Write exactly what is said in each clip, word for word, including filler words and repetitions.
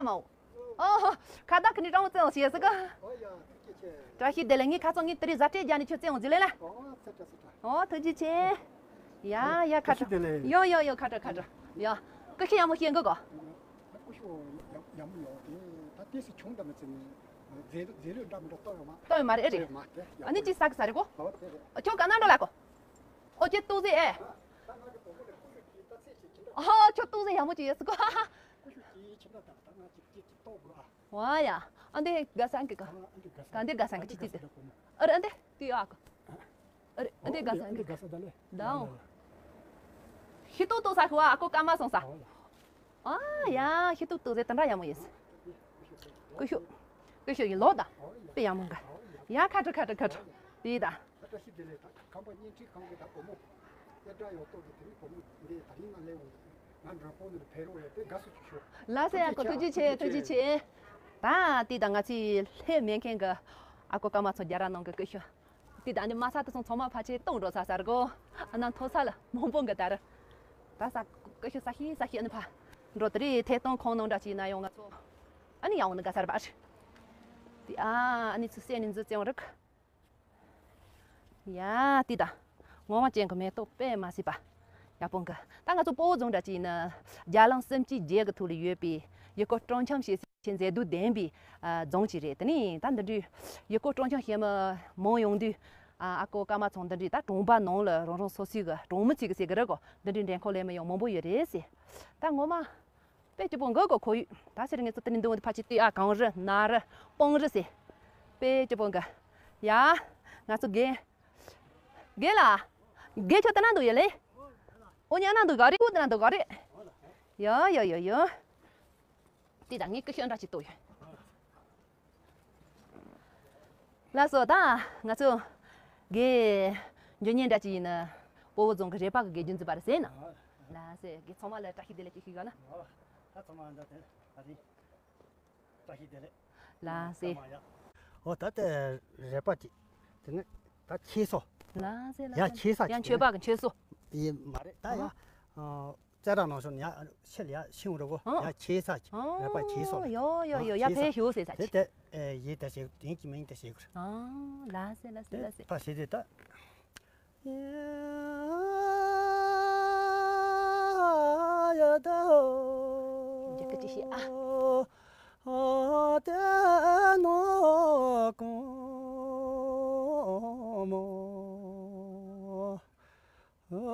མའོ། ཨོ། ཁ་བརྡ་ཁི་ནི་ཀྲང་བཙན་ཞེས་ཟེར་གི། ཨོ་ཡ། ཐུགས་རྗེ་ཆེ། བཀྲ་ཤིས་བདེ་ལེགས། ངའི་ཁ་ཚང་ངའི་དེ་རིང་བཟའ་སྤྲད་རྒྱ་ནི་ཁྱོད་བཙན་འོང་ཟི་ལེ་ལ། ཨོ་ཚེ་བཀྲ་ཤིས་བཀྲ། ཨོ་ཐུགས་རྗེ་ཆེ། ཡ་ཡ་ཁ་བཀྲ། ཡོ་ཡོ་ཡོ་ཁ་བཀྲ་ཁ་བཀྲ། ཡ། ཀུ་ཤུ་ཡག་མོ་ཤེས་གི་གོ། ཀུ་ཤུ་ཡག་མོ་ཡོད་དེ་ད་ཏེ་སི་ཆུང་འདྲ་མི་ཚེ་ནི། རྫས་རྫས་ལུད་འདྲ་མི་འདྲ་གཏོང་ཡོད་མ། གཏོང་ཡོད་མ་རེད། ཨེ་རེད། ཨ་ནི་ཅི་ཟ་གི་ཟ་རེད་གོ། ཨོ་དེ་རེད། ཁྱོད་ག་ན་འགྲོ་ལ་གོ། ཨོ་ཁྱོད་ཏུ་ཟེ་ཨེ། ད་ང་གི་དོ་པོ་ལ་ཀུ་ཤུ་གི་ད་ཚེ་ཆེ་ཁྱིམ་ད། ཨོ་ཁྱོད་ཏུ་ཟེ་ཡག་མོ་ཅིག་ཡོད་སི་གོ། ཀུ་ཤུ་གི་ཁྱིམ་ད་ད་ད་ང་ཅིག་ཅིག་ཅིག་གཏོང་དགོས་ཨ། ཝ་ཡ། ཨ་འདི་ག་ས་གི་ག། ག་འདི་ག་ས་གི་ཅི་ཅི་དེ། ཨ་རེ་ཨ་འདི་དུ་ཡོ་ཨ་ག། ཨ་རེ་ཨ་འདི་ག་ས་གི་ག། ད་འོ། ཤི་ཏོག་ཏོག་ས་ཁུ་བ་ཨ་ཀོ་ཀ་མ་སོང་ས། ཨ་ཡ་ཤི་ཏོག་ཏོག་ཟེ་ད་འདྲ་ཡག་མོ་ཡིན། ཀུ་ཤུ། ཀུ་ཤུ་ཡི་ལོ་ད། དཔེ་ཡག་མོ་འགའ། ཡ་ཁ་དྲོ་ཁ་དྲོ་ཁ་དྲོ། དེ་ད། བཀྲ་ཤིས་བདེ་ལེགས། ད་ཁམས་པ་བརྙན་འཕྲིན་ཁང་གི་ད་བུ་མོ། སྐད་གྲགས་ཡོད་ཏོག་གི་དེ་རིང་བུ་མོ་འདི་ད་རིང་ང་སླེབས་འོང་། ང་འགྲོ་པོ་ནི་ཕེ་རོ་རེད་དེ་དགའ་བསུ་ཞུ་ཞུ། ལགས་སེ་ཨ་ཁུ་ཐུགས་རྗེ་ཆེ་ཐུགས་རྗེ་ཆེ། ད་དེ་ད་ང་ཚོའི་སླེབས་མེད་མཁན་གི་ཨ་ཀོ་ཀ་མ་ཚོ་རྒྱ་ར་ནང་གི་ཀུ་ཤུ། དེ་ད་འདི་མ་ས་དེ་སོང་ཚང་མ་ཕལ་ཆེར་སྟོང་འགྲོ་ས་ས་ར་གོ། ཨ་ན་མཐོ་ས་ལ་མང་པོ་འགའ་དར། ད་ས་ཀུ་ཤུ་ས་ཤི་ས་ཤི་ཨ་ནི་ཕ། འགྲོ་དེ་རེད་ཐད་གཏོང་ཁོང་ནང་འདྲ་ཅིག་ན་ཡོང་ང་ཚོ། ཨ་ནི་ཡང་འོ་ནི་དགའ་ས་ར་བ་ཨ་རེད། དེ་ཨ་ཨ་ནི་ཚོ་སེ་ནི་འཛུལ་བཙན་རིག་ཡ་ཏི་ད། ངོ་མ་ཅན་གི་མེ་ཏོག་དཔེ་མ་སྲིད་པ། ཡག་པོ་འགི། ད་ང་ཚོ་སྤོ་བོ་རྫོང་འདྲ་ཅིག་ཡིན་ན། རྒྱ་གླིང་གསུམ་བཅུའི་རྒྱལ་གི་ཐོག་ལ་ཡོད་པའི་ཡུལ་སྐོར་སྤྲོ་འཆམ་བྱེད་སའི་མཛེས་སྡུག་ལྡན་པའི་ཨ་རྫོང་ཅིག་རེད། དེ་ནི་ད་འདི་འདྲའི་ཡུལ་སྐོར་སྤྲོ་འཆམ་བྱེད་མི་མང་ཡོང་དུས། ཨ་ཨ་ཀོ་ཀ་མ་ཚང་འདི་འདྲའི་ད་གྲོང་པ་ནང་ལ་རང་རང་སོ་སོའི་གི་གྲོང་མི་ཚོ་གི་ཟེར་གི་རེད་གོ། འདི་འདྲའི་འདྲེན་ཁོག་ལས་མི་ཡོང་མང་པོ་ཡོད་རེད་ཟེར། ད་ངོ་མ། དཔེ་སྐྱིད་པོ་འགའ་གོ་ཁོར་ཡུག་ད་ཟེར་ངེད་ཚོ་དེ་ནི་འདུག་འདི་ཕ་ཆེ་ཏི་ཨ་གངས་རི་ནགས་རི་སྤང་རི་ཟེར། དཔེ་སྐྱིད་པོ་འགའ། ཡ། ང་ཚོ་རྒན། རྒན་ལགས། རྒན་ཁྱོད་ལྟ་ན་འདུག་ཡ་ལེ། ཨོ་ཉལ་ན་འདུག་ག་རེ་ཁུ་ལྟ་ན་འདུག་ག་རེ། ཡ་ཡ་ཡ་ཡ། དེ་ད་ངས་སྐུ་ཤོད་འདྲ་ཅིག་གཏོང་ཡོད། ལགས་སོ། ད་ང་ཚོ་དགེ་འཇོན་ཉེ་འདྲ་ཅིག་ཡིན་ན་སྤོ་བོ་རྫོང་གི་རེ་པ་གི་དགེ་རྒྱུ་འཛིན་པ་རེད་ཟེར་ན། ལགས་སེ་དགེ་ཚང་མ་ལ་བཀྲ་ཤིས་བདེ་ལེགས་ཅིག་ཞུ་ཡོད་ན། ད་ཚང་མ་འདྲ་དེ་ད་རིང་བཀྲ་ཤིས་བདེ་ལེགས། ལགས་སེ། ཨོ་ད་དེ་རེ་པ་ཅིག་དེ་ནི་ད་ཁྱེད་སོ། ལགས་སེ་ལགས་ཡ་སེ། ཁྱེད་ས་ཡང་ཅིག་ཆོས་པ་གི་ཆོས་སོ། ཡིན་མ་རེད་ད་ཡ། ཙེ་ར་ནང་སོང་ཡ་ཕྱི་ལ་ཡ་ཤིང་རུ་གོ་ཨོ། ཡ་ཁྱེད་ས་ཅིག་ཨོ། རེ་པ་ཁྱེད་སོ་ལ། ཡོ་ཡོ་ཡོ་ཡ་ཁྱེད་ས་ཕེ་ཞུ་ཟེར་ས་དེ་ཅིག་དེ་ཡིད་ད་ཞིག་དེང་གི་མིང་ད་ཞིག་གུར། ཨོ་ལགས་སེ་ལགས་སེ་ལགས་སེ། ཕ་ཞེ་དེ་ད། ཡ་ད་ཨོ། འཇིགས་སྐུལ་ཅི་ཤེས་ཨ། ཨོ་དེ་ནོ་གོ་མོ། ཨོ་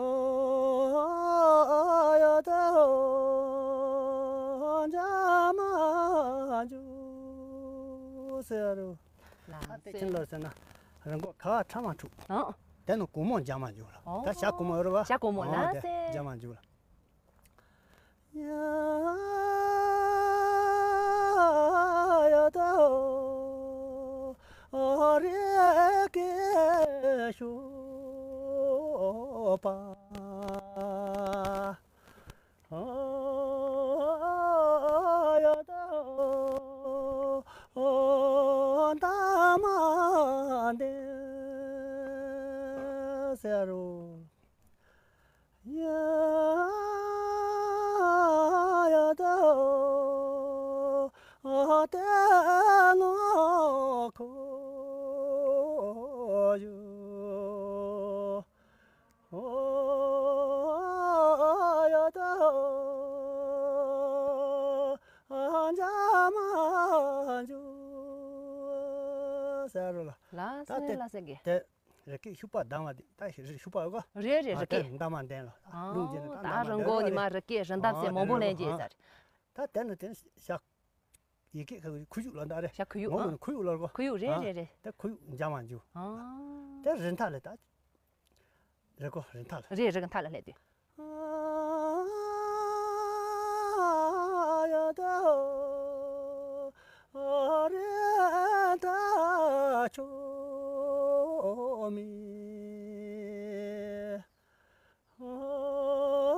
ཡ་ད་ཨོ་འཇམ་མ་འཇུ་ཟེར་རོ། ལགས་སེ། ཁྱིམ་ལ་ཟེར་ན་རི་མགོ་ཁ་བ་ཁྲ་མ་འཁྲུག་ཨོ། དེ་ནི་གོ་མོ་འཇམ་མ་འཇུ་ལ། ཨོ། ད་ཞག་གོ་མོ་ཡོད་རེད་བ། ཞག་གོ་མོ་ཨོ་ལགས་སེ། འཇམ་མ་འཇུ་ལ། ཡ་ཡ་ད་ཨོ་རེ་ཀེ་ཤོ་པ། ཨོ་ཡ་ད་ཨོ་ད་མ་དེ་ཟེར་རོ། ཡ་ཡ་ད་ཨོ་ཨ་ཏེ་ནོ་ཁོ་ཡུ། ཨོ་ཡ་ད་ཨ་འཇམ་མ་འཇུ་ཟེར་རོ་ལ། ལགས་སེ་ད་དེ་ལགས་སེ་གི། དེ་རི་སྐེད་ཤུག་པ་ལྡང་བ་དེ་ད་ཤི་རི་ཤུག་པ་ཡོད་ག་རེད་རེད། རི་སྐེད་ལྡང་མ་ལྡན་ལ་ཨ་རླུང་རྗེ་ནི་ད་ལྡང་མ་ད་རི་མགོ་ལྡན་ནི་མ་རི་སྐེད་རི་འདབས་ཟེར་མང་པོ་ལེན་རྗེས་ཟེར། ད་དེ་ནི་དེ་ནི་ཤག་ཡི་གེ་ཁ་ཁུ་ཡུག་ལ་འདྲ་རེད། ཤག་ཁུ་ཡུག་ངོ་ཨ། ནི་ཁུ་ཡུག་ལ་གོ་ཁུ་ཡུག་རེད་ཨ། རེད་རེད། ད་ཁུ་ཡུག་འཇམ་མ་འཇུ། ཨ། དེ་རི་མཐའ་ལ་ད། རི་གོ་རི་མཐའ་ལ། རེད་རི་གི་མཐའ་ལ་སླེབས་དུས། ཡ་ད་ཨོ་རེ་ད་ཆོ་མི། ཨོ་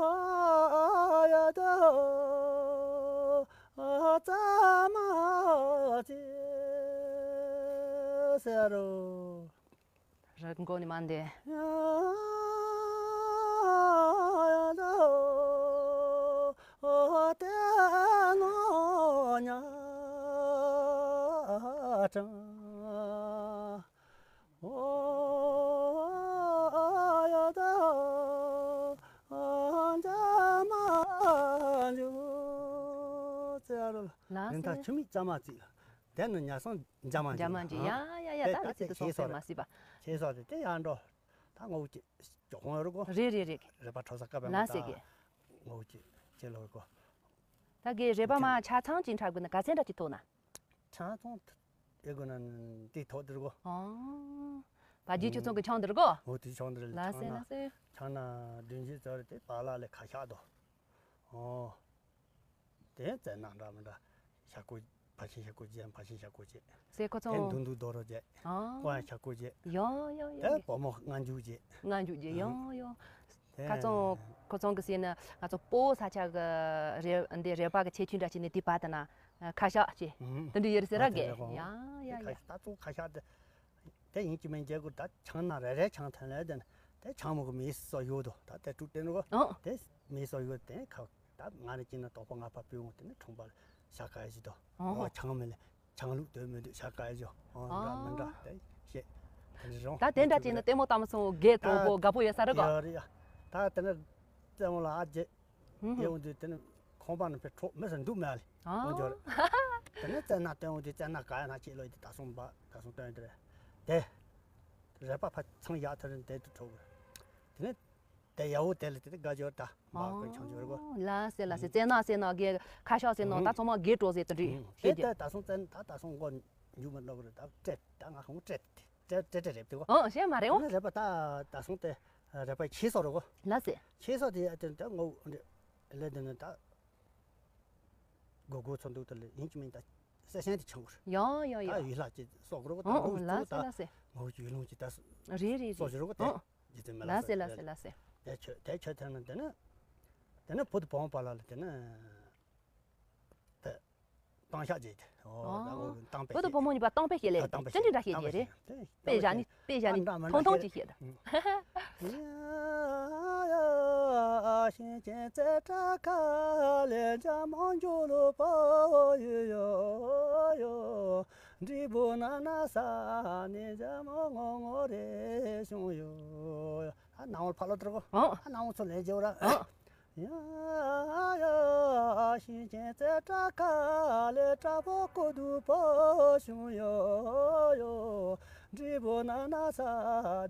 ཡ་ད་ཨོ་ཙ་མ་ཙེ་ཟེར་རོ། རི་མགོ་ནི་མ་འདི། ཡ་ད་ཨོ་ཏེ་ནོ། ཉ་ཀྲང་། ཨོ་ཡ་ད་འཇམ་མ་འཇུ་ཙེ་ར་ལ། ལགས་སེ། རིན་ཐང་ཆུ་མིག་གཙང་མ་བརྩིས་ལ། དེ་ནི་ཉ་སང་འཇམ་མ་འཇུ། འཇམ་མ་འཇུ། ཡ་ཡ་ཡ། ད་དེ་ཚིག་ཏུ་སོགས་པས་མ་སྲིད་པ། ཁྱེད་སོགས་དེ་དེ་ཡང་འགྲོ། ད་ངོ་བོ་ཅི་ཅོག་ཧོང་རུ་གོ། རེད་རེད་རེད། རེད་པ་ཁྲོ་ས་ཀ་པའི་ལ་སེ་གེ། ངོ་བོ་ཅི་ཅི་ལོ་གོ། ད་གེ་རེད་པ་མ་ཆ་ཚང་ཅིག་འཁྲབ་དགོས་ན་ག་ཚད་འདྲ་ཅིག་ཐོག་ན། ཆང་ཚོང་ཨེ་དགོས་ན་དེ་ཐོག་དེར་གོ། ཨོ། བ་ཇི་ཆུ་ཚོང་གི་ཆང་དེར་གོ། འོ་དེ་ཆང་དེར། ལ་སེ་ལ་སེ། ཆང་ན་བདུན་ཅུ་ཙམ་རེ་དེ་བག་ལ་ལས་ཁ་ཤག་དོ། ཨོ། དེ་བཙལ་ན་འདྲ་མི་འདྲ། ཤ་ཀོ་ཕ་ཤིང་ཤ་ཀོ་བྱས། ཕ་ཤིང་ཤ་ཀོ་བྱས། སེ་ཁོ་དེ་ཚོ་འདུག་འདུག་རྡོ་རོ་བྱས། ཨ། ཀོ་ཡང་ཤ་ཀོ་བྱས། ཡོ་ཡོ་ཡོ། དེ་བུ་མོ་ང་འཇུག་བྱས། ང་འཇུག་བྱས། ཡོ་ཡོ། དེ་ཁ་ཚོང་ཁོ་ཚོང་གི་ཟེར་ན་ང་ཚོ་སྤོ་བོ་ས་ཆ་གི་རེ་འདི་རེ་བ་གི་ཆེ་ཆུང་འདྲ་བྱས་ནས་དེ་བ་ད་ན་ཁ་ཤག་ཅེས་དེ་འདྲ་ཡོད་རེད་ཟེར་ར་གེ། ཡ་ཡ་ཡ། ད་ཚོ་ཁ་ཤག་དེ། དེ་ཡིན་གཅིག་མིན་གཅིག་གུ་ད་ཆང་ན་རེ་རེ་ཆང་ཐོན་ལས་དེ་ན་དེ་ཆང་མོ་གི་མི་སོ་ཡོད་དོ། ད་དེ་དྲུག་དེ་ནོ་གོ། ཨོ། དེ་མི་སོ་ཡོད་དེ་ཁ་ད་ང་རེ་ཅི་ན་དོག་པ་ང་ཕ་པི་འོང་དེ་ནི་ཁྲོང་པ་ལ་ཤ་ཀ་ཡ་ཞིག་དོ། ཨོ། ཨོ་ཆང་མི་ལ་ཆང་ལུགས་དོན་མི་འདུག་ཤ་ཀ་ཡ་ཞིག་ཨོ་འདྲ་མི་འདྲ་ཨོ། དེ་བཤད་དེ་ནི་རོང་། ད་དེ་འདྲ་ཅིག་ནི་ལྟད་མོ་ལྟ་མ་སོང་། དགེ་གྲོགས་པོ་དགའ་པོ་ཡོད་ས་རེད་གོ། ཡོད་རེད་ཡ། ད་དེ་ནི་ལྟད་མོ་ལ་ཨ་རྒྱས། ཧུམ་ཧུམ། ཡེ་འོང་དུས་དེ་ནི་ཁང་པ་ནང་ཕེ་ཁྲོ་མི་སེར་འདུག་མེད་ལ། ཨ། འོང་འཇོག་རེད། དེ་ནི་བཙན་ན་སྟོན་འོང་དུས་བཙན་ན་ག་ཡ་ན་ཅིག་ལོ་ཡི་དེ་ད་སོང་བ་ད་སོང་སྟོན་དེ་རེད། དེ་རེ་པ་ཕ་ཚང་ཡག་ཐོན་དེ་དུ་ཁྲོ་གི། དེ་ནི་དེ་ཡ་བོ་དེ་ལ་དེ་དགའ་འཇོག་ད་མ་གོན་ཆང་འཇོག་རེད་གོ། ལ་སེ་ལ་སེ། བཙན་ན་སེ་ན་གེ་ཁ་ཤག་སེ་ན་ད་ཚང་མ་དགེ་གྲོགས་སེ་དེ་འདྲ་ཤེས་དེ་རྒྱུ། ད་ད་སོང་བཙན་ད་ད་སོང་མགོ་མཇུག་མ་ནོར་གི་རེད། ད་སྤྲད་ད་ང་ཁོང་སྤྲད་དེ། སྤྲད་སྤྲད་སྤྲད་རེད་དེ་གོ། ཨོ་ཤེས་མ་རེད་འོ། ང་རེད་པ་ད་ད་སོང་དེ་རེད་པ་ཁྱེད་སོ་རེད་གོ། ལ་སེ། ཁྱེད་སོ་དེ་ཡ་དེ་ད་ངོ་ལས་དེ་ནི་ད་གོ་གོ་ཚོ་འདུག་དེ་ལས་ཡིན་གྱི་མིན་ད་སེ་སེན་དེ་ཆང་གོ། ཡོ་ཡོ་ཡོ། ད་ཡུལ་ལྷ་ཅི་སོག་རོག་ད་ཨོ་ངོ་ཨོ་ལ་ཚོ་སེ་ད་ལ་སེ། ངོ་ཡུལ་ལུང་ཅི་ད་རེད་རེད་སོ་རེད། ཞི་རོག་དེ་ཨོ། ཇི་ཙམ་མ་ལ་ལ་སེ་ལ་སེ་ལ་སེ། དེ་ཆོས་དེ་ཆོས་ཐོན་ན་དེ་ནི་དེ་ནི་བུ་དུ་བོང་པ་ལ་ལ་དེ་ནི། ད་སྟོང་ཤག་བྱས་ཏེ། ཨོ། ད་ཨོ་ངོ་སྟོང་པའི་བུ་དང་བུ་མོ་གཉིས་པ་སྟོང་པའི་སྐྱེ་ལས་སྟོང་པའི་ཅི་འདྲ་འདྲ་ཤེས་ཀྱི་རེད། དཔེ་བཞག་ནི་དཔེ་བཞག་ནི་ཐོང་ཐོང་ཅིག་བཤད་དང་། ཤིང་ཆེན་རྩེ་བྲག་ཁ་ལས་འཇམ་མོ་འཇོ་ལོ་པོ་ཡོ་ཡོ་ཡོ། འབྲས་བུ་ན་ན་ས་ནས་འཇམ་མོ་ངོ་ངོ་རེ་བྱུང་ཡོ། ཨ་ནང་བར་ཕ་ལོ་ཏྲ་གོ། ཨོ། ཨ་ནང་བར་ཚོ་ལས་བྱེད་ར། ཨོ། ཡ་ཡ་ཤིང་ཆེན་རྩེ་བྲག་ཁ་ལས་བྲག་ཕུག་ཀུ་དུ་པོ་བྱུང་ཡོ་ཡོ། འབྲས་བུ་ན་ན་ས་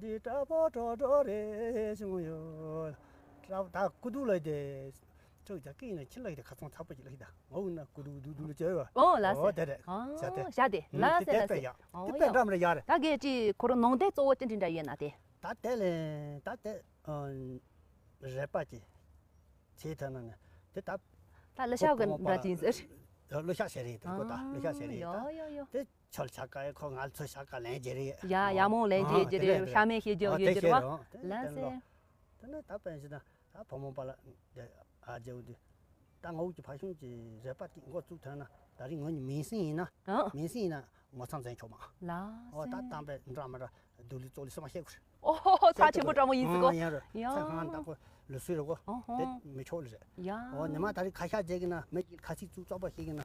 དེ་བྲག་ཕུག་གྲོག་གྲོག་རེ་བྱུང་ཡོ། བྲག་ད་ཀུ་དུ་ལ་དེ་ཅོག་ཅག་ཀི་ཡིན་ན་ཁྱི་ལ་དེ་ཁ་ཚང་ཚ་པོ་ཅིག་ལ་ཡི་ད་ངོ་བོ་ན་ཀུ་དུ་ཀུ་དུ་ཀུ་དུ་ལ་བྱ་ཡོ། ཨོ་ལ་ཨོ་སེ། དེ་རེད། ཨོ་བྱ་དེ། བྱ་དེ་ལ་སེ་ལ་སེ། ཨོ་དེ་ཡ། དེ་ཨོ་དཔེ་ཡ། འགྲམ་རེ་ཡ་རེད། ད་གལ་ཅི་ཁོ་རང་ནང་དེ་གཙོ་བོ་ཅི་འདྲ་འདྲ་ཡོད་ན་དེ། ད་དེ་ལས་ད་དེ་རེད་པ་ཅི། ཚེ་ཐ་ན་ནི་དེ་ད། ད་ལ་ཤག་གི་འདྲ་ཅིག་ཟེར། ལོ་ཤག་ཤེ་རེད་དེ་གོ་ད་ལོ་ཤག་ཤེ་རེད་ད། ཡོ་ཡོ་ཡོ། དེ་ཆོལ་ཤག་ག་ཡ་ཁོ་ང་ཚོ་ཤག་ག་ལན་རྒྱལ་རེད། ཡ་ཡ་མོང་ལན་རྒྱལ་རྒྱལ་རེད། ཤ་མེད་ཤེས་རྒྱལ་ཡོད་རེད་བ། ལན་སེ། དེ་ནི་ད་དཔེ་ཞིག་ད་ད་བུ་མོ་པ་ལ་ཨ་རྒྱལ་འདུག་ད་ངོ་བོ་གི་ཕ་ཤུང་གི་རེད་པ་དེ་འགོ་བཙུགས་ཐོན་ན་ད་རིང་ངོ་ནི་མིང་སྲིང་ཡིན་ན། ཨ། མིང་སྲིང་ཡིན་ན་ངོ་ཚ་མཛད་ཆོག་མ། ལ་ཨོ་ད་སེ། གཏམ་དཔེ་འདྲ་མི་འདྲ་སྡུག་ལུས་བཙོག་ལུས་སེམས་མ་བཤད་དགོས། ཨོ་ཚ་ཆེན་པོ་འདྲ་མོ་ཡིན་ཟིག་གོ། ཡང་རེད། ཚ་ཁང་བདག་པོ་ལུས་སྲོལ་རེད་གོ། ཨོ་ཧོ། དེ་མི་ཆོག་ལེ་རེད། ཡ། ཨོ་ཉི་མ་ད་རིང་ཁ་ཤགས་རྒྱག་གི་ན་མི་གི་ཁ་ཚིག་བཙུགས་བཙོག་པ་བཤད་གི་ན་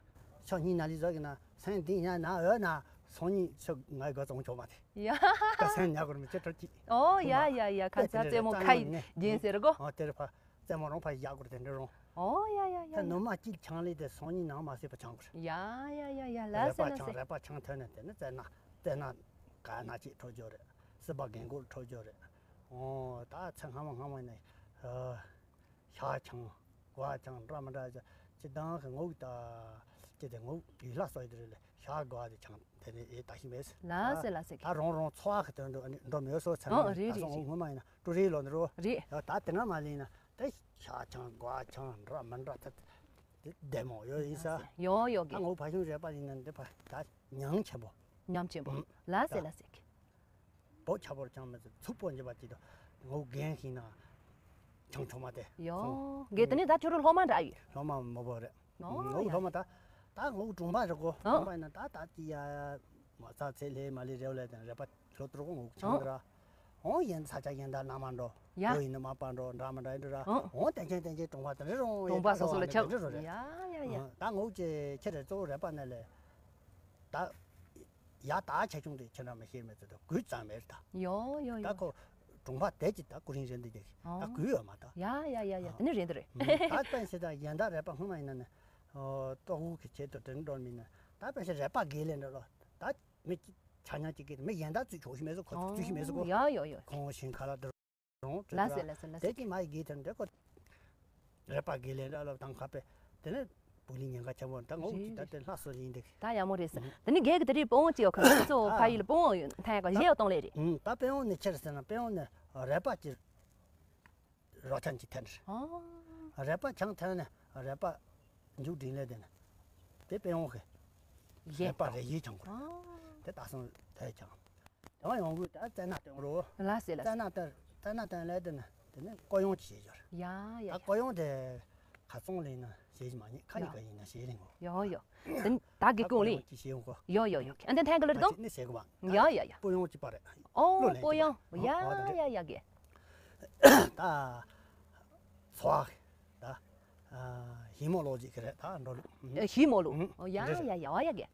ཕྱག་གཉིས་ན་ལི་ཟ་གི་ན་སེམས་འདི་ཡང་ན་འོ་ན་སང་ཉིན་ཕྱོགས་ང་དགའ་བཙོང་ཆོག་མ་དེ། ཡ། ད་སེམས་ཉག་གོར་མི་ཅི་ཁྲོ་ཅི། ཨོ་ཡ་ཡ་ཡ་ཁ་ཚ་རྩེད་མོ་ཁ་ཡི་རྒྱན་ཟེར་གོ། ཨོ་དེ་རེད་ཕ། རྩེད་མོ་རོང་ཕ་ཡག་གོར་དེ་འདྲ་རོང་། ཨོ་ཡ་ཡ་ཡ། ད་ནུ་མ་གཅིག་ཆང་ལས་དེ་སང་ཉིན་ནང་མ་སྲིད་པ་ཆང་གོར། ཡ་ཡ་ཡ་ཡ་ལ་སེ་ལ་སེ། རེ་པ་ཆང་རེ་པ་ཆང་ཐོན་ནས་དེ་ནི་རྩེད་ན་རྩེད་ན་ག་ན་ཅིག་ཁྲོ་རྒྱུ་རེད། སྲིད་པ་རྒན་གོར་ཁྲོ་རྒྱུ་རེད། ཨོ་ད་ཚེ་སྔ་མ་སྔ་མ་ནས་ཤ་ཆང་གོ་ཆང་འདྲ་མི་འདྲ་ཅི་དང་གི་ངོ་བོ་ད་ཅི་དེ་ངོ་བོ་ཡུལ་ལྷ་སོགས་ཡོད་རེད་ལ་ཤ་གོ་དེ་ཆང་དེ་ནི་ཨེ་ད་ཤི་མེད། ལ་སེ་ལ་སེ། ད་རོང་རོང་འཚོ་བ་གི་དོན་དུ་འགྲོ་མེད་སོ་ཚེ་ཨོ་རེད་རེད་རེད། ངོ་མ་ཡིན་ན་ཀྲུ་རེ་ལོ་ནི་རོ། རེད། ད་དེ་ན་མ་ལེན་ན་ད་ཤ་ཆང་གོ་ཆང་འདྲ་མི་འདྲ་ད་དེ་བདེ་མོ་ཡོད་ཡིན་ས། ཡོ་ཡོ་གི། ད་ངོ་བོ་ཕ་ཤུང་རེད་པ་ཡིན་ན་འདི་ཕ་ད་ཉམས་ཆེན་པོ། ཉམས་ཆེན་པོ། ལ་སེ་ལ་སེ་གི། བོ་ཆ་བོར་ཆང་མི་ཚུགས་པོ་འཇིབ་པ་ཅིག་ཏུ་ངོ་རྒན་ཞིག་ན་ཆང་ཆོ་མ་དེ། ཡོ། རྒན་དེ་ནི་ད་ཁྱོད་རང་སློབ་མ་འདྲ་ཡོད། སློབ་མ་མོ་བོ་རེད། ངོ་སློབ་མ་ད་ད་ངོ་གྲོང་པ་རེད་གོ། གྲོང་པ་ཡིན་ན་ད་ད་ཅི་ཡ་མ་ཚ་ཚེ་ལྷེ་མ་ལི་རེ་བ་ལས་དང་རེ་པ་ལོ་དྲུག་ངོ་ཆང་ར། འོང་ཡིན་ས་ཆ་ཡིན་ད་ན་མ་འགྲོ། ཡ། བོད་ཡིན་ན་མ་པ་འགྲོ་འདྲ་མ་འདྲ་ཡིན་འགྲོ་ར། ཨང་། འོང་དེ་ཆེན་དེ་ཆེན་གྲོང་པ་དེ་རེ་རོང་གྲོང་པ་སོ་སོ་ལ་ཁྱབ། ཡ་ཡ་ཡ། ད་ངོ་ཅེ་ཁྱེད་རེ་གཙོ་བོ་རེ་པ་ནས་ལས། ད། ཡ་ད་ཆ་ཆུང་དེ་ཁྱེད་རང་མི་ཤེས་མེད་ཚོད་ད་གུས་ཙམ་མེད་ད། ཡོ་ཡོ་ཡོ། ད་ཁོ་གྲོང་པ་དེ་ཅི་ད་ཀུ་རིན་རེད་འདི་ཀྱི་ད་གུས་ཡོད་མ་ད། ཡ་ཡ་ཡ་ཡ། དེ་ནི་རེད་འདི་རེད། ད་པན་ཤི་ད་ཡན་ད་རེ་པ་སྔོན་མ་ཡིན་ན་ནི། ཏོག་དབུགས་ཀྱི་ཆེད་དུ་དྲན་འགྲོ་མིན་ན་ད་པན་ཤི་རེ་པ་དགེ་ལས་འདྲ་ལོ། ད་མི་ཆ་ཉག་ཅིག་གིས་མི་ཡན་ད་ཚུད་ཆོག་ཤི་མེད་སོ་ཁོ་ཚོ་ཚུད་ཤི་མེད་སོ་ཁོ། ཡ་ཡོ་ཡོ། ཁོང་ཞིང་ཁ་ལ་དུ། རོང་ལ་སེ་ལ་སེ་ལ་སེ། དེ་གི་མ་ཡི་གི་དེ་འདྲ་ཁོ། རེ་པ་གི་ལེ་འདྲ་ལབ་དང་ཁ་པེ། དེ་ནས་བུ་ལི་ཉེན་ཁ་ཆེན་པོ་ད་ངོ་ཅི་ད་དེ་ལྷ་སོ་ཡིན་འདུག་ད་ཡ་མོ་རེད་ཟེར། དེ་ནི་རྒན་གི་དེ་རིགས་དཔོན་ཅི་ཡོད་ཁ་ཚོ་ཕ་ཡི་ལ་དཔོན་ཐན་ག་གཞི་ཡོད་གཏོང་ལེ་རེད། ད་དཔོན་ནི་ཆེར་ཟེར་ན་དཔོན་ནི་རེ་པ་ཅི་རོ་ཆན་ཅི་ཐན་རེད། རེ་པ་ཆང་ཐན་ནི་རེ་པ་མཇུག་སྒྲིལ་ལེ་དེ་ནི་དེ་དཔོན་གི་རེ་པ་རེ་ཡི་ཆང་གོ། དེ་ད་སོང་དེ་ཆང་། དེ་བ་ཡོང་གུ་ད་བཙན་ན་སྟོན་རོ། ལ་སེ་ལ་སེ། བཙན་ན་སྟོན་བཙན་ན་སྟོན་ལས་དེ་ན་དེ་ནི་ཀོ་ཡོང་ཅི་བྱེད་འབྱོར། ཡ་ཡ་ད་ཡ། ཀོ་ཡོང་དེ་ཁ་ཚོང་ལས་ན་བྱེད་ཀྱི་མ་ཉེ་ཁ་ནི་ཡ། ག་ཡིན་ན་བྱེད་རིང་གོ། ཡོ་ཡོ། དེ་ད་གི་ད་ཀོ་ཀོང་ལི། ཡོང་ཅི་བྱེད་ཡོང་གོ། ཡོ་ཡོ་ཡོ། ཨ་འདི་ཐན་གི་ལར་ད་དོ། ཅི་ནི་བྱེད་གོ་མ། ཡ་ཡ་ཡ། ཀོ་ཡོང་ཅི་པ་རེད། ཨོ་ཀོ་ཡོང་། ཡ་ཡ་ཡ་གི། ད་ཚོ་ད་ཧི་མོ་ལོ་ཇི་གི་རེད་ད་འགྲོ་ལུགས། ཧི་མོ་ལུགས། ཡ་ཡ་ཡ་ཡ་གི།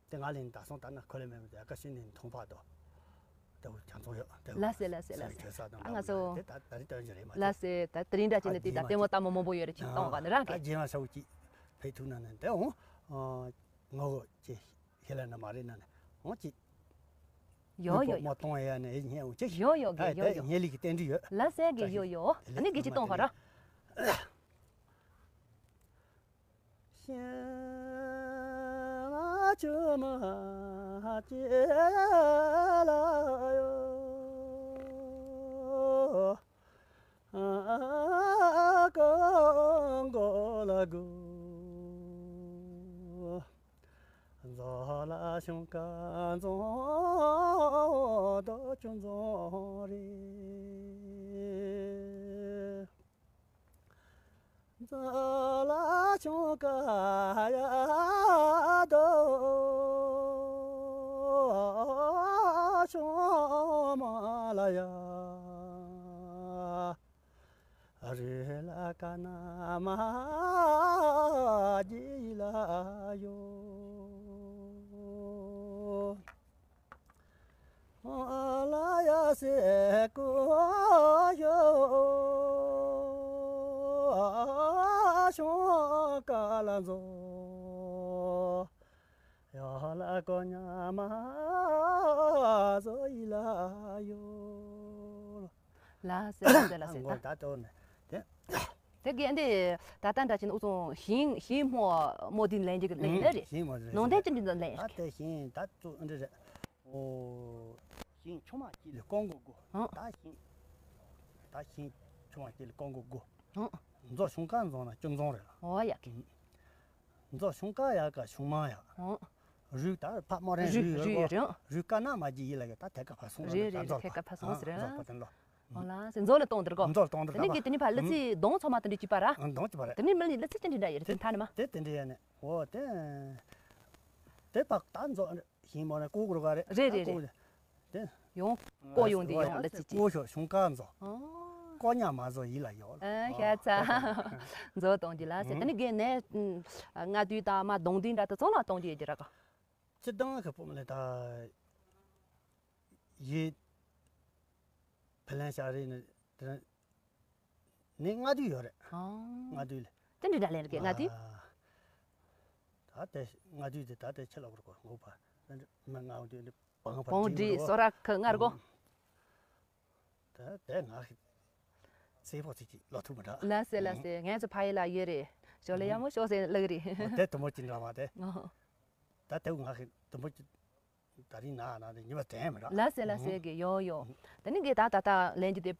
དེ་ང་ལས་ད་སོང་ད་ན་ཁོ་ལས་མེད་མེད་དེ་ཀ་ཤི་ནས་མཐོང་ཕ་དོ། དེ་བོ་ཁྱང་ཚོང་ཡོད་དེ་བོ་ལ་སེ་ལ་སེ་ལ་སེ། ཁྱོད་ས་དང་ཨ་ང་ཚོ་དེ་ད་ད་རི་སྟོན་གྱི་རེད་མ་ལ་སེ་ད་དེ་རིང་འདྲ་ཅི་ནས་དེ་ད་ལྟད་མོ་ལྟད་མོ་མང་པོ་ཡོད་རེད་ཅིག་གཏོང་བ་ནི་རང་ད་གི། རྗེས་མ་ཤ་བོ་ཅིག་ཕེ་ཐུག་ན་ནི་དེ་འོང་། ངོ་བོ་ཅི་ཤེས་ལ་ན་མ་རེད་ན་ནི་འོང་ཅི། ཡོ་ཡོ་ཡོ། མོ་གཏོང་ཡ་ནི་ཉེ་འོང་ཅི། ཡོ་ཡོ་གི་ཡོ་ཡོ། ཉེ་ལི་གི་རྟེན་འབྲེལ་ཡོད། ལ་སེ་གི་ཡོ་ཡོ། ཨ་ནི་གི་ཅི་གཏོང་བ་ར། ཤེས་ལ་ཆུ་མ་སྐྱེ་ལ་ཡོ། ཨ་ཀོ་མགོ་ལ་གུ། མཛོ་ལ་ཤུང་ཀ་མཛོ་རྡོ་ཆུ་མཛོ་རེད། མཛོ་ལ་ཆུང་ཀ་ཡ་དོ་ཆུང་མ་ལ་ཡ་རི་ལ་ཀ་ན་མ་གི་ལ་ཡོ། ལ་ཡ་སེ་ཀོ་ཡོ། ཤོང་ཀ་ལ་མཛོ། ཡ་ལ་ཀོ་ཉ་མ་ཟོ་ཡི་ལ་ཡོ། ལ་སེ་ལ་སེ་ལ་སེ་ད། ད་ཏོ་ནེ་དེ། དེ་གི་འདི་ད་ལྟ་འདྲ་ཅིག་ནི་ཨུ་ཚོ་ཞིང་ཞིང་རྨོ་རྨོ་དེ་ལེན་རྒྱུ་གི་ལེན་ནི་རེད། ཞིང་རྨོ་རེད། ནང་དོན་ཅི་འདྲ་ལེན་ཨ་རེད། དེ་ཞིང་ད་ཏོ་འདི་རེད། ཨོ། ཞིང་ཆུང་མ་གཅིག་ལས་ཀོང་གོ་དགོ། ཨང་། ད་ཞིང་། ད་ཞིང་ཆུང་མ་གཅིག་ལས་ཀོང་གོ་དགོ། ཨང་། མཛོ་ཤུང་ཀ་མཛོ་ན་ཅུང་མཛོ་རེད་ལ། ཨོ་ཡ་ཀི། མཛོ་ཤུང་ཀ་ཡ་ཀ་ཤུང་མ་ཡ། ཨང་། རུས་ད་ཕ་མོ་རེན་རུས་རུས་ཡོད་རུས་གོ། རེད། རུས་ཀ་ན་མ་གཅིག་ཡིན་ལ་ཡ་ད་དེ་ཀ་ཕ་སོང་རེད་རེད་ད་རེད་མཛོ་དེ་ཀ་ཕ་སོང་ཟེར་རེད། མཛོ་པ་དེ་ལོ། ཨོ་ལ་སེ་མཛོ་ལ་གཏོང་དེར་གོ། མཛོ་ལ་གཏོང་དེར་དེ་ནི་གི་དེ་ནི་ཕ་ལི་ཚི་གདོང་ཚོ་མ་དེ་འདྲ་གཅིག་པ་ར། ཨང་གདོང་གཅིག་པ་རེད། དེ་ནི་མི་ལི་ལི་ཚི་ཅི་འདྲ་ཡ་རེད་དེ་མཐའ་ནི་མ། དེ་དེ་འདྲ་ཡ་ནི་ཨོ་དེ། དེ་པག་ད་མཛོ། ཞིང་མོ་ནས་ཀོ་གུར་ག་རེ། རེད་རེད་རེད། དེ། ཡོང་། ཀོ་ཡོང་དེ་ཡོང་ལ་ཙི་ཙི། ཀོ་ཤོ་ཤུང་ཀ་མཛོ། ཨོ། ཀོ་ཉ་མ་མཛོ་ཡིད་ལ་ཡོད། ཨ་ཤ་ཚ། མཛོ་གཏོང་རྒྱུ་ལ་ཟེར་ཨ་དེ་ནི་རྒན་ནས། ང་དུས་དང་མ་གདོང་དུས་འདྲ་དུ་ཚོང་ལ་གཏོང་རྒྱུ་ཡོད་རྒྱུ་ར་ག་སྤྱི་བཏང་གི་སྤོམ་ལས་ད། ཡིད། ཕི་ལན་ཤ་རི་ནི་དེ། ནི་ལྔ་དུས་ཡོད་རེད། ཨང་། ལྔ་དུས་ལ། དེ་འདྲ་འདྲ་ལེན་རྒྱུ་ལྔ་དུས། ད་དེ་ལྔ་དུས་དེ་ད་དེ་ཆེ་ལོག་རུ་གོ་ངོ་པ། མི་ལྔ་དུས་ནི་བང་བང་བྲིས་རོ། སོ་ར་ཁ་ལྔ་རུ་གོ། ད་དེ་ང་ཚེ་ཕོ་ཚིག་གི་ལོ་ཐུབ་མི་འདྲ། ལ་སེ་ལ་སེ་ངས་ཚོ་ཕ་ཡི་ལ་ཡོད་རེད། ཞོ་ལེ་ཡ་མོ་ཞོ་སེ་ལག་རེད། དེ་དུ་མོ་ཅི་འདྲ་བ་དེ། ད་དེ་ང་ཚེ་དུ་མོ་ཅི། ད་རིང་ན་ན་དེ་ཉི་མ་དྲན་མི་འདྲ། ལ་སེ་ལ་སེ་གི་ཡོ་ཡོ། ད་ནི་གི་ད་ད་ད་ལན་གྱི་དེ།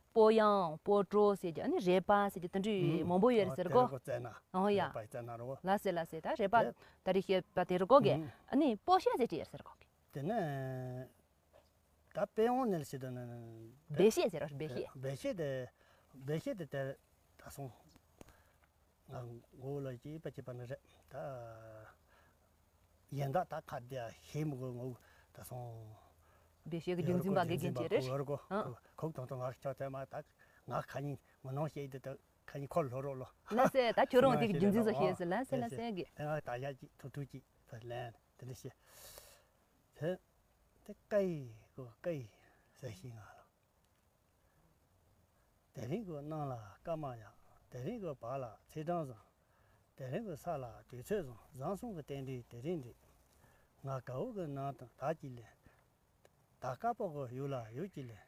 སྤོ་ཡང་སྤོ་གྲོ་ཟེར་གྱི་ཨ་ནི་རེ་པ་ཟེར་གྱི་དེ་འདྲའི་མང་པོ་ཡོད་རེད་ཟེར་གོ། ཨོ་ཡ། རེ་པ་རྩེ་ན་རོ། ལ་སེ་ལ་སེ་ད་རེ་པ་ད་རིང་བཤད་པ་དེ་རུ་གོ་གི་ཨ་ནི་སྤོ་ཤད་ཟེར་གྱི་ཡོད་རེད་ཟེར་གོ་གི་དེ་ནས་ད་དཔེ་ཡོང་ནས་ཞིག་ཏུ་ནི། སྦེ་ཤད་ཟེར་རོ་སྦེ་ཤད། སྦེ་ཤད་དེ་སྦེ་ཤད་དེ་དེ་ད་སོང་། ང་མགོ་ལ་སྐྱེས་པ་སྐྱེས་པ་ནི་རེད་ད། ཡན་ད་ད་ཁ་བདེ་ཤེས་མི་དགོས་ངོ་ད་སོང་། བེ་ཤེ་གི་རྒྱུན་འཛིན་པ་གི་རྒན་ཅེ་རེད། ཁོ་ཁོ་ཐོང་ཐོང་ང་ཁྱོད་ཐེ་མ་ད་ང་ཁ་ཉིན་ངོ་ནོང་བཤད་དེ་ད་ཁ་ཉིན་ཁོ་ལོ་རོགས་ལོ། ལ་སེ་ད་ཁྱོད་རང་དེ་གི་རྒྱུན་འཛིན་སོ་ཤེས་སི་ལ་སེ་ལ་སེ་གི། ད་ང་ད་ཡ་ཅིག་ཐུག་ཐུག་ཅིག་ད་ལན་དེ་འདྲ་བཤད། དེ་དེ་ཀའི་གོ་ཀའི་ཟེར་ཤིང་ང་ལ། དེ་རིང་གི་གནམ་ལ་སྐར་མ་ཡག་དེ་རིང་གི་བག་ལ་ཚེས་གྲངས་བཟང་། དེ་རིང་གི་ས་ལ་དུས་ཚོད་བཟང་། བཟང་སོང་གི་རྟེན་འབྲེལ་དེ་རིང་འགྲིག་ང་དགའ་བོ་གི་ནང་དུ་བདག་གཅིག་ལས། ད་དཀར་པོ་གི་ཡུལ་ལ་ཡུག་གཅིག་ལས།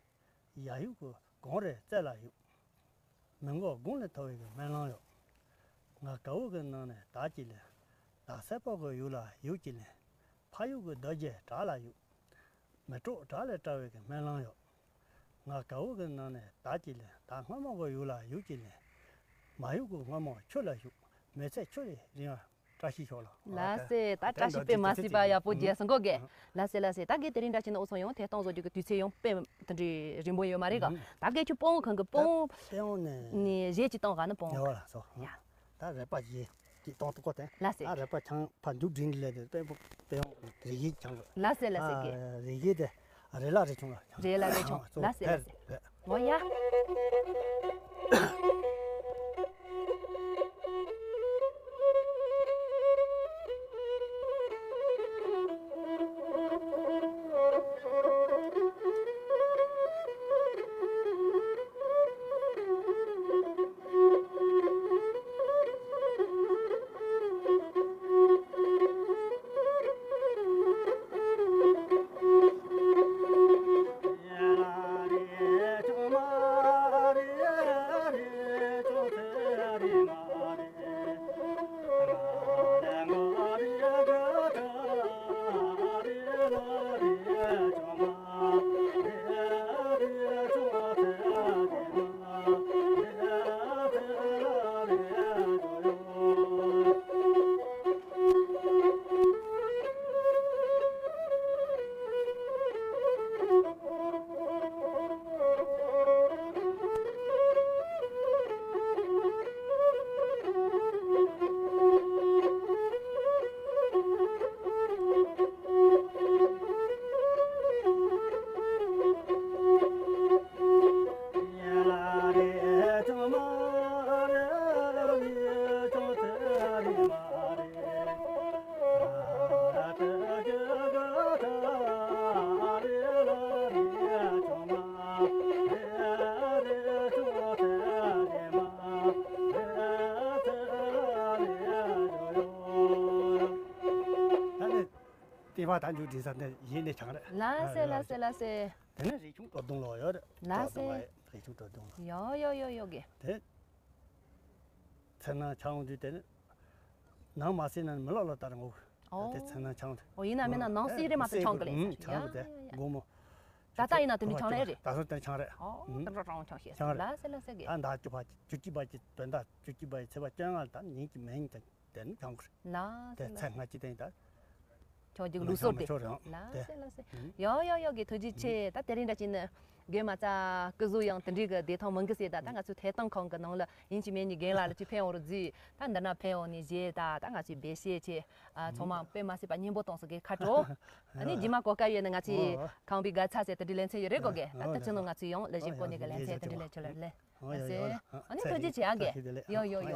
ཡ་ཡུག་གི་གངས་རི་རྩེ་ལ་ཡུག་མི་མགོ་དགུང་ལས་མཐོ་བའི་གི་སྨོན་ལམ་ཡོད། ང་དགའ་བོ་གི་ནང་ནས་བདག་གཅིག་ལས། ད་སེར་པོ་གི་ཡུལ་ལ་ཡུག་གཅིག་ལས། ཕ་ཡུལ་གྱི་རྡོ་རྗེ་བྲག་ལ་ཡུག་མི་གྲོགས་བྲག་ལས་བཀྲ་བའི་གི་སྨོན་ལམ་ཡོད། ང་དགའ་བོ་གི་ནང་ནས་བདག་གཅིག་ལས། ད་སྔོན་མོ་གི་ཡུལ་ལ་ཡུག་གཅིག་ལས། མ་ཡུག་གི་སྔོན་མོ་ཆུ་ལ་ཞུགས་མི་ཚེ་ཆུ་ལས་རིང་བ་བཀྲ་ཤིས་ཤོག་ལ། ལ་སེ་ད་བཀྲ་ཤིས་དཔེ་མ་སྲིད་པ་ཡག་པོ་རྒྱལ་སོང་གོ་གེ། ལ་སེ་ལ་སེ་ད་གེ་དེ་རིང་འདྲ་ཅི་ན་འོ་སོང་ཡང་ཐད་གཏོང་བཟོ་རྒྱུ་གི་དུས་ཚོད་ཡང་དཔེ་དེ་འདྲའི་རིང་པོ་ཡོད་མ་རེད་ག་ད་གེ་ཁྱོད་སྤོང་གང་གི་སྤོང་། སྤོང་ནས་ནས་གཞས་ཅི་གཏོང་ག་ན་སྤོང་ཡོད་ལ་སོ། ཡ། ད་རེ་པ་ཡི་ཅིག་གཏོང་ཐུབ་གོ་དེ། ལ་སེ། ཨ་རེ་པ་ཆང་ཕ་འཇུག་སྒྲིང་ལས་དེ་དཔེ་པོ་དཔེ་ཡོང་རེ་ཡི་ཆང་གི། ལ་སེ་ལ་སེ་གེ། རེ་ཡི་དེ་རེ་ལ་རེ་ཆུང་ལ་ཆང་། རེ་ལ་རེ་ཆུང་། ལ་སེ་ལ་སེ། ངོ་ཡ། ལྟེ་བ་དང་འཇུག་འགྲིག་ས་ནས་ཡིན་ནས་ཆང་རེད། ལ་སེ་ལ་སེ་ལ་སེ། དེ་ནས་རིག་ཆུང་སྤྲོ་བརྡུང་ལོ་ཡོད་རེད། ལ་སེ། རིག་ཆུང་སྤྲོ་བརྡུང་ལོ། ཡོ་ཡོ་ཡོ་ཡོ་གེ། དེ། ཚེ་ནང་ཆང་འོང་དུས་དེ་ནི། ནང་མ་སྲིད་ན་མི་ལོ་ལོ་ལྟར་ངོ་། ཨོ། དེ་ཚེ་ནང་ཆང་དེ། ཨོ་ཡིན་ན་མིན་ན་ནང་སྲིད་རེད་མ་གཏོགས་ཆང་གི་ལས་ཆང་གི་དེ་དགོང་མོ། ད་ལྟ་ཡིན་ན་དེ་འདྲ་ཆང་ལས་རེད། ད་སོ་དེ་ཆང་རེད། ཨོ་དེ་འདྲ་ཆང་ཆང་ཤེས་ལ་སེ་ལ་སེ་གེ། ད་ཟླ་བཅུ་པ་བཅུ་གཅིག་པ་གི་དོན་དག་བཅུ་གཅིག་པ་ཡི་ཚེས་པ་བཅོ་ལྔ་ལ་ད་ཉིན་གྱི་མེ་ཉིན་དེ་དེ་ནི་ཆང་གི་རེད། ལ་དེ་སེ་ལ་ཚེ་སྔ་ཕྱི་དེ་ཡིན་ད། ཁྱོད་ཀྱི་ལུགས་སྲོལ་དེ། ལ་སེ་ལ་སེ། ཡོ་ཡོ་ཡོ་གི་ཐུགས་རྗེ་ཆེ། ད་དེ་རིང་འདྲ་ཅི་ནི། རྒན་མ་ཚ་སྐུ་གཟུགས་ཡང་དེ་འདྲའི་གི་བདེ་ཐང་མང་གི་ཟེར། ད་ད་ང་ཚོའི་ཐད་གཏོང་ཁང་གི་ནང་ལ་ཡིན་གཅིག་མིན་གཉིས་རྒན་ལགས་ལ་ཅིག་ཕན་ཡོང་རུ་རྫི། ད་འདི་ན་ཕན་ཡོང་ནི་བཞེས། ད་ད་ང་ཚོའི་བེ་ཤེ་ཆེ། ཚང་མ་དཔེ་མ་སྲིད་པ་སྙན་པོ་གཏོང་སོང་གི་ཁ་དྲོ། ཨ་ནི་རྗེས་མ་གོ་སྐབས་ཡོད་ན་ང་ཚོའི་ཁང་པའི་དགའ་ཚལ་ཟེར་དེ་འདྲའི་ལེ་ཚན་ཡོད་རེད་གོ་གི། ད་ད་ཅི་ནོ་ང་ཚོའི་ཡང་ལས་བྱེད་པོ་ནི་གི་ལེ་ཚན་དེ་འདྲའི་ལས་ཆོད་ལ་ལེ། ཨ་ཟེར། ཨ་ནི་ཐུགས་རྗེ་ཆེ་ཨ་གི། ཡོ་ཡོ་ཡོ།